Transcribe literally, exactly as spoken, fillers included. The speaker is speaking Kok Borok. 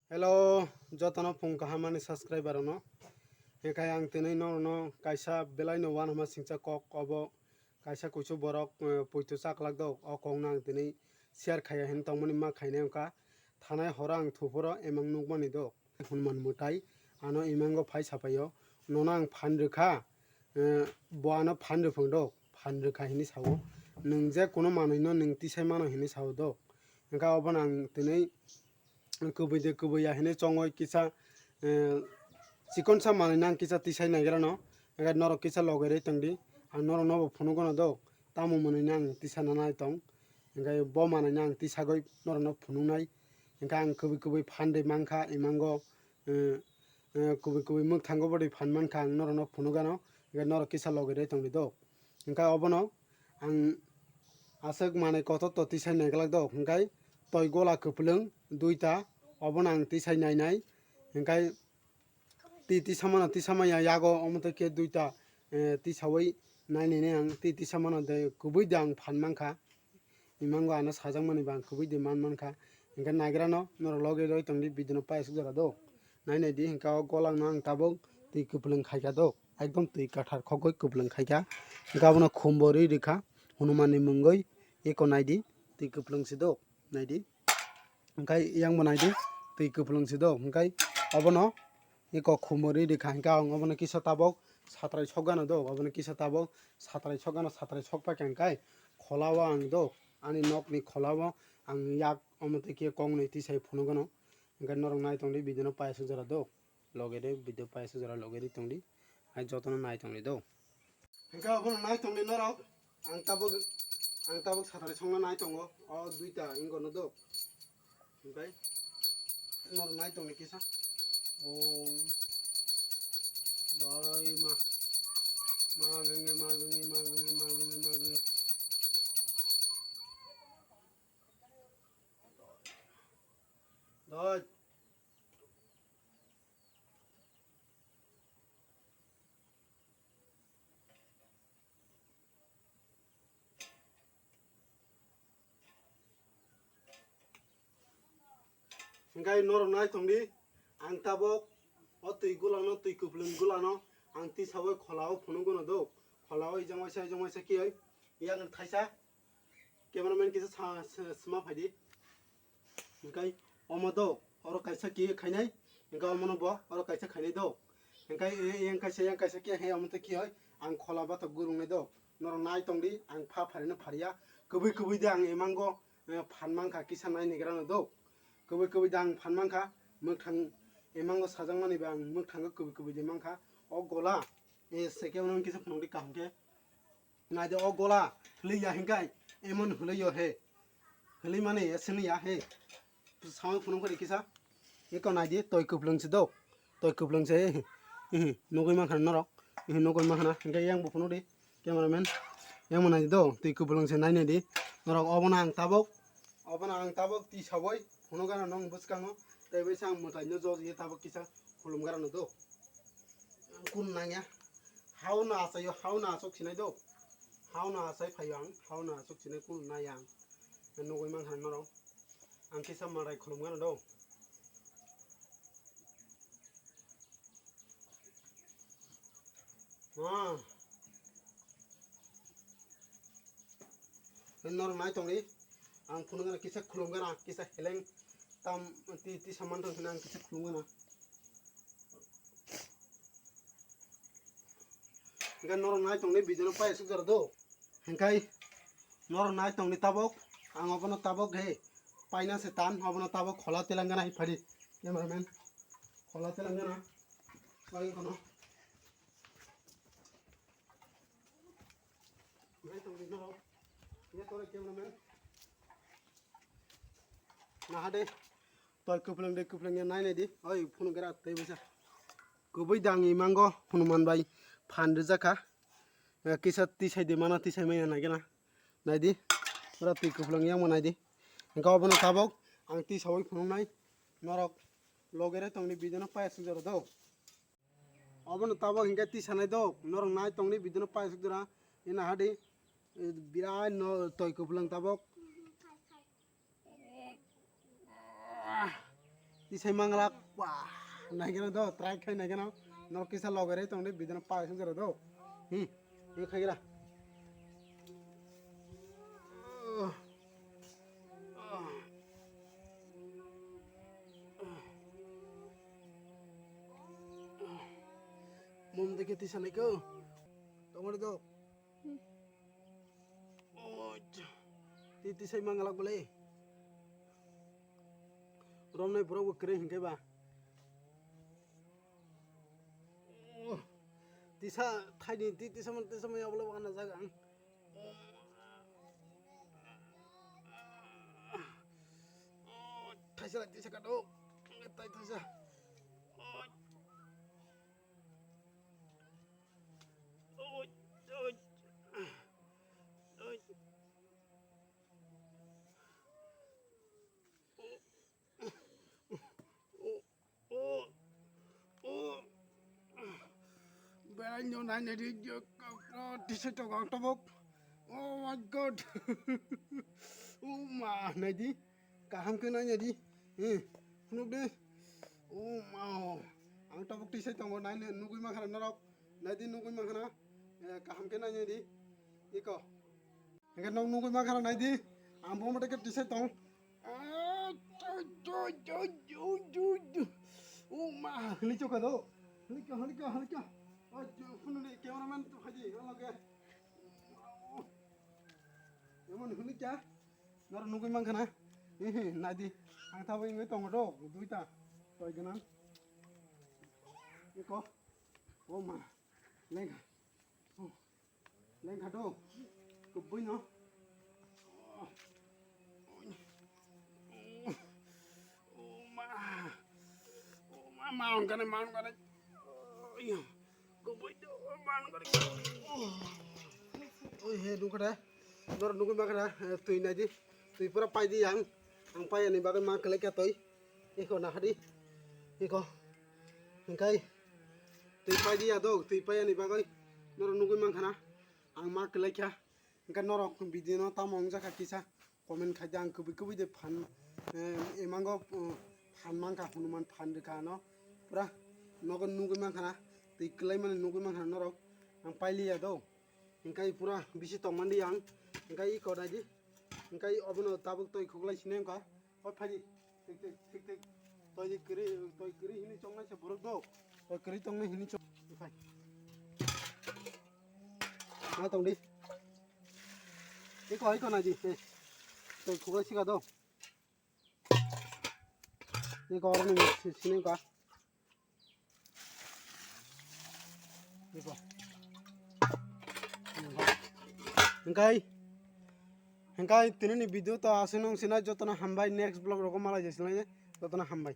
Hello, jotono phung kaham ani subscriber rokno. Hinkhe ang tini norokno kaisa belaino uanama singcha kok obo kaisa kuisu borok, eh, poito chaklak dok, o kokno ang tini share khaiya hin tongmani ma khainai wngkha. Thanai horo ang thuphuro emang nukmani dok. Hunman mwtai ano emango phai sapaio, nono ang phan rwkha, eh, bo ano phan rwphang dok, phan rwkha hinwi sao. Nwng je kuno manwino nwng tisai mano hinwi sao dok. Hinkhe obono ang tini kubui de kubui ya hinwi chongwi kisa, eh, chikonsa manwino ang kisa tisai naigrano, hinkhe norok kisa logerwi tongdi, ang norokno bo phunukgwno dok, tamo manwino ang tisana nai tong, hinkhe bo manwino ang tisagwi norokno phunuknai, hinkhe ang kubui kubui phan de mankha, emango, eh, eh, kubui kubui mwkthango bwdwi phan mankha ang norokno phunukgwno, hinkhe norok kisa logerwi tongdi dok, hinkhe obono ang aswk manwi kotor to tisai naiglak dok, hinkhe toi gola kwplwng duita, obono ang tisai nainai, hinkhe twi tisamano tisamaya yago omo twi khe duita, eh, tisawi nainai ang twi tisamano de kubui de ang phan mankha, emango ano sajakmani bo ang kubui de man mankha, hinkhe naigrano norok loge roi tongdi video no paisuk jora do, nainai di hinkhe o golangno ang tabuk twi kwplwng khaikha do, ekdom twi kathar khogwi kwplwng khaikha, hinkhe abono khumbo rwi rwkha. Hunumanni mungwi eko naidi, twi kwplwng si do, naidi. Hinkhe yang bo naidi, twi kwplwng si do. Hinkhe obono eko khumbo rwi rwkha, hinkhe ang obono kisa tabuk satrai sokgano do, obono kisa tabuk satrai sokgano, satrai sokphaikha hinkhe kholao ang do, ani nokni kholao ang yak omo twi khe koknwi tisai phunukgwno. Hinkhe norok nai tongdi video no paisuk jora do. Loge de video paisa jora loge ri tongdi. Hai jotono nai tongdi do. Hinkhe obono nai tongdi norok. Ang tabuk, ang tabuk satari songna nai tongo. O duita ingono do. Hinkhe norok nai tongdi kisa. Om. Doi ma. Ma genge, ma genge, ma genge, ma genge, ma genge. Doi. Hinkhe norok nai tongdi, ang tabuk o twi gulano, twi kwplwng gulano ang tisawi kholao phunukgwno do, kholao ijang waisa, ijang waisa kiyoi, yak thaisa. Cameraman kisa sa, sa, sma phaidi. Hinkhe omo do, oro kaisa ki khainai, hinkhe omono bo oro kaisa khainai do. Hinkhe e, e, yang kaisa, yang kaisa ki hai omo tei ki hai, ang khola batok gurung nai do. Norok nai tongdi, ang pha pharino phariya. Kwbwi kwbwi de ang emango, eh, phan mankha kisa nai nigrano do. Kwbwi kwbwi de ang phan mankha, mwkhang emango sajakmani ba ang mwkhango kwbwi kwbwi de mankha. O gola, eh, second round kisa phunukdi kaham khe. Naidi o gola hwlwi ya hinkai, emon hwlwi yo he. Hwlwi mani ya sini ya he. Samung phunuk kori kisa. Eko naidi toi kwplwng si do. Toi kwplwng se. Ihi, nugui mankha norok. Ihi, nugui mankha na. Hinkhe yang bo phunuk di. Cameraman. Yang bo naidi do. Toi kwplwng se nai naidi. Norok obono ang tabuk. Obono ang tabuk twi saboi. Phunuk gana nong bwskango. Tei bai sang mwtai no jo ye tabuk kisa. Khulum gana no do. Kun nangya. Hao no achaio, hao no achuk sinai do. Hao no achai phaio ang, hao no achuk sinai kun nai ang. Nugui mankha norok. Ang kisa malrai khulum gana do. Ah. Norok nai tongdi. Ang phunuk gana kisa khulum gana, kisa heleng tam ti, ti saman tong hina ang kisa khulum gana. Hinkhe norok nai tongdi video no paisuk jora do. Hinkhe norok nai tongdi tabuk. Ang obono tabuk he paina se tan, obono tabuk khola telangana hai phadi. Cameraman. Khola telangana. Pai kono. Nai tongdi norok. Ye tore cameraman. Naha de. Toi kwplwng de kwplwng ya nai nai di. Oi phunuk gra tei bisa. Kubui dang imango Hunuman bai phan rijak kha. Eh, kisa tisai de mana tisai maya nai gana. Nai di. Pura twi kwplwng yang ma nai di. Hinkhe obono tabuk ang tisawi phunuk nai. Norok logere tongni video no paya sujaro do. Obono tabuk hinkhe tisanai do, norok nai tongni video no paisuk jora. Ina hadi, eh, birai no toi kwplwng tabuk. Tisai manglak, wah, naikeno do, try khai naikeno. Norok kisa logerei tongde, bidino pa sung jora do. Hmm, ini khai gira. Mom deke tisa naiko. Tongori do. Ti tisai manglak bole. Romnai borok bo kwrwi hinkhe ba. Tisa thaini ti tisa man tisa man abole bagana jaga ang. Thaisa tisa kato. Tai thaisa. Berai no nai nai di, tisai tongo ang tabuk. Oh my God. Oh ma, nai di. Kaham khe nai nai di. Eh, phunuk de. Oh ma. Ang tabuk tisai tongo, nai nai nugui mankha norok. Nai di nugui mankha na. Eh, kaham khe nai nai di. Iko. Hingke nok nugui mankha na nai di. Ang bo mate khe tisai tong. Oh ma, hini chokha do. Hini ka, hini ka, hini ka. Oh, phunuk ni cameraman tu phaidi, ang loge. Emon hwnwi kha, norok nugui mankha na? Ehe, nai di. Ang tabuk wngwi tongo do, duita. Toi gwnang. Eko. O ma. Lengkha. Oh. Lengkha do. Kubui no. Oh. Oh ma. Oh ma, ma ongkha na, ma ongkha na. Oh, iyo. Oi he nukha da. Norok nugui mankha da, eh, twi nai di. Twi pura pai di ang. Ang pai ani bagwi ma kwlai kha twi. Iko nahadi. Iko. Hingkai. Twi pai di ya do. Twi pai ani bagwi. Norok nugui mankha na. Ang ma kwlai kha. Hingke norok video no tamo wngjakha kisa. Comment khai di, ang kubui kubui de phan, eh, emango, eh, phan mankha, Hanuman phan rwkha ano. Pura nogo nugui mankha na, twi kwlai mani nugui mankha na norok. Ang pailiya do. Hingkai pura bisi tongmani ang. Hingkai iko nai di. Hingkai obono tabuk toi khuklai sini wngkha. O phaidi. Thik thik thik thik. Toi di kwrwi, toi kwrwi hini chongnai se borok do. Toi kwrwi tongnai hini chong. Phai. Ma tong di. Iko, iko nai di. Eh. Toi khuklai sika do. Iko oro ni si-, sini ka. Iko. Hingkai. Hingkai tini ni video to aswk nung sinai, jotono hambai, next vlog rogo malai jai sinai, jotono hambai.